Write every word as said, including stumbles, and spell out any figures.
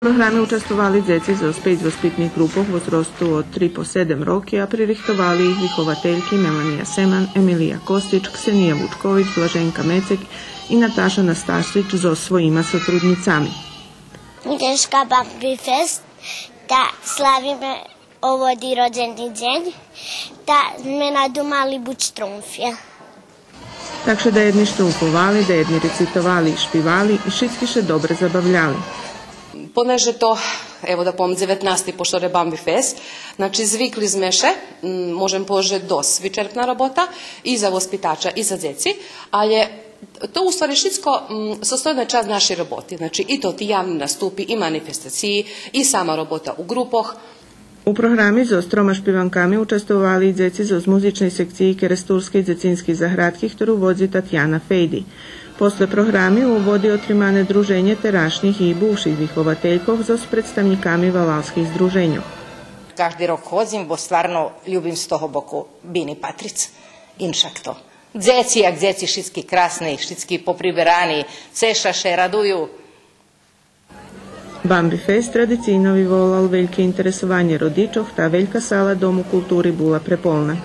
програми участвовали дзеци зоз пейц воспитних ґрупох возросту од три по седем роки, а пририхтовали их виховательки Мелания Семан, Емилия Костич, Ксения Вучкович, Блаженка Мецек и Наташа Настасич зоз своїма сотруднїцами. Нєшка Бамби Фест, та славиме оводи роджени дзень, та зме надумали буц тромфия. Так ше даєдни штрумфовали, даєдни рецитовали и шпивали, и шицки ше добре забавляли. Понеже то, ево да повем, дзеветнасти по шторе Бамби Фест, значи, звикли зме ше, м, можем повесц же досц вичерпна робота и за воспитача и за дзеци, алє то у ствари шицко, м, составна часц нашей роботи. Значи, и тоти явни наступи, и манифестациї, и сама робота у ґрупох. У програми зоз трома шпиванками участвовали и дзеци зоз музичней секциї керестурскей дзецинскей заградки, хтору водзи Татяна Фейди. После програми у Води отримане друженє терашнїх и бувших вихователькох зоз представнїками валалских здруженьох. Кажди рок ходзим, бо стварно любим з того боку бини патриц. Иншак то. Дзеци, як дзеци, шицки красни, шицки поприберани, цеша ше, радую. Бамби Фест традицийно виволал вельке интересованє родичох, та велька сала Дому култури була преполна.